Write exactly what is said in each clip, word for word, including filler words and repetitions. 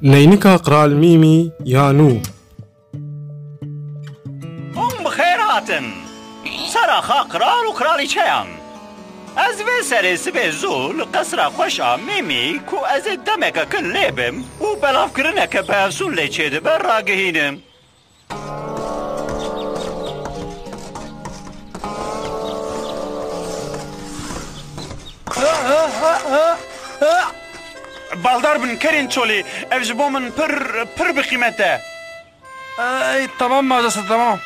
Neynika Qral Mîmî ya nû. Hûn bi xêr hatin. Seraxa qral û qralîçeyan. Ez vê serê sibê zû li qesra xweş a Mîmî ku ez ê demeke kin lê bim û belavkirineke bi efsûn lê çêdibe ragihînim. Baldar bin kerên çolê, ev ji bo min pir, pir bi qîmet e. Ey, tamam majeste, tamam.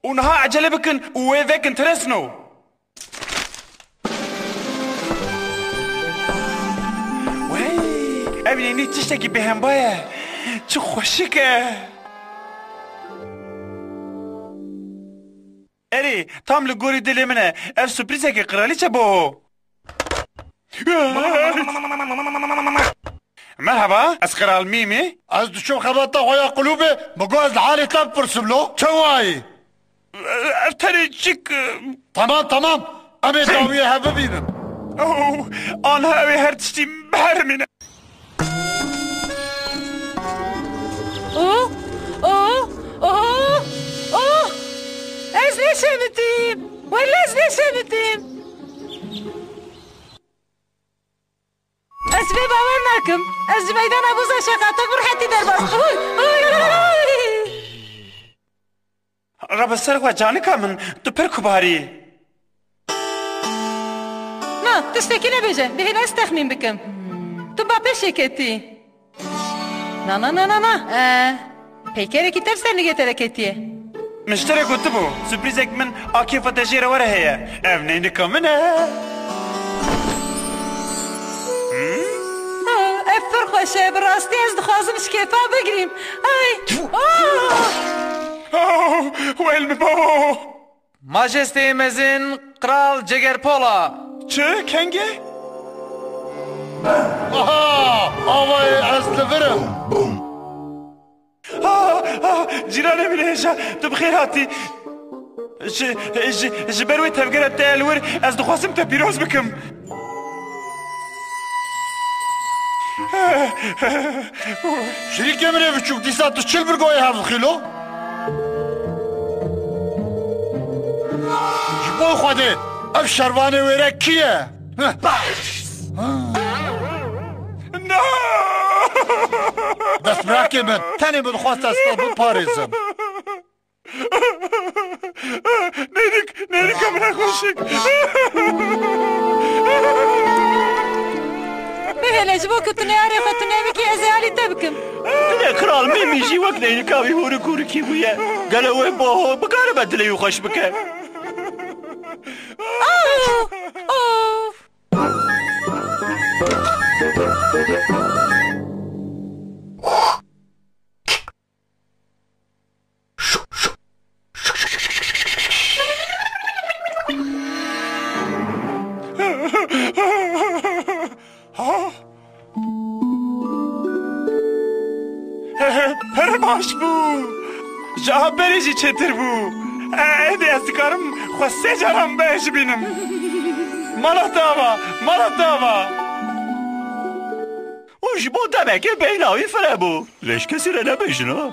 Û niha ecele bikin û wê vekin, tiresno. Wey, ev nînî tiştekî bêhemba ye. Çi xweşik e. Erê, tam li gorî dilê min e. Ev surprîzeke qiralîçe bo. Merhaba, ez Qral Mîmî. Ez diçûm xebata xwe ya qulûbê, min got ez li halê te bipirsim lo. Çawa yî? Ev tenê çik. Tamam, tamam. Em ê dawiyê hev bibînin. Oh, anha ew ê her tiştî biherimîne. Oh, oh, oh, oh. Ez lê şemitîm. Wele ez lê şemitîm. Ez vê bawer nakim. Ez ji meydana boza şeqatek bi rihetî derbas. Oy, oy, oy. Rebe ser xwe canika min, tu pir kubar î. Na, tiştekî nebêje. Bihêle ez texmîn bikim. Tu ba pêşê ketî. Na, na, na, na, na. Ee, peykerekî tev ser nigê te de ketiye. Min ji te re gotibû, surprîzek min a kêfa te jê re were heye. Ev neynika min e. Hmm? Oh, ev pir xweş e. Bi rastî ez dixwazim ji kêfa bigirîm. Ay! Oh! Oh, weyl min babo! Majesteyê mezin, Qral Cegerpola. Çi? Kengê? Aha! Avayê ez li vir im. Ah, ah, cîranê min hêja, tu bi xêr hatî. Ji, ji, ji ber wê tevgera te li wir, ez dixwazim te pîroz bikim. Şirîkê min ê biçûk, dîsa tu çil birgoyê hev dixîlo? Ji bo Xwedê, ev şervanê wêrek kî ye? Na! Destbirakê min, tenê min dixwest ez te biparêzim. Neynik, neynika min e xweşik. Bihêle, ji bo ku tu neyarê xwe tune bikî, ez ê alî te bikim. Dilê Qral Mîmî jî wek neynika wî hûrik hûrikî bûye. Gelo wê boho bikaribe dilê wî xweş bike? Of! Of! Pir baş bû. Ji a berê jî çêtir bû. Êdî ez dikarim xwe sê caran bêjibînim. Mala te ava, mala te ava. Û ji bo demekê beyna wî fireh bû. Lê ji kesî re nebêjin ha.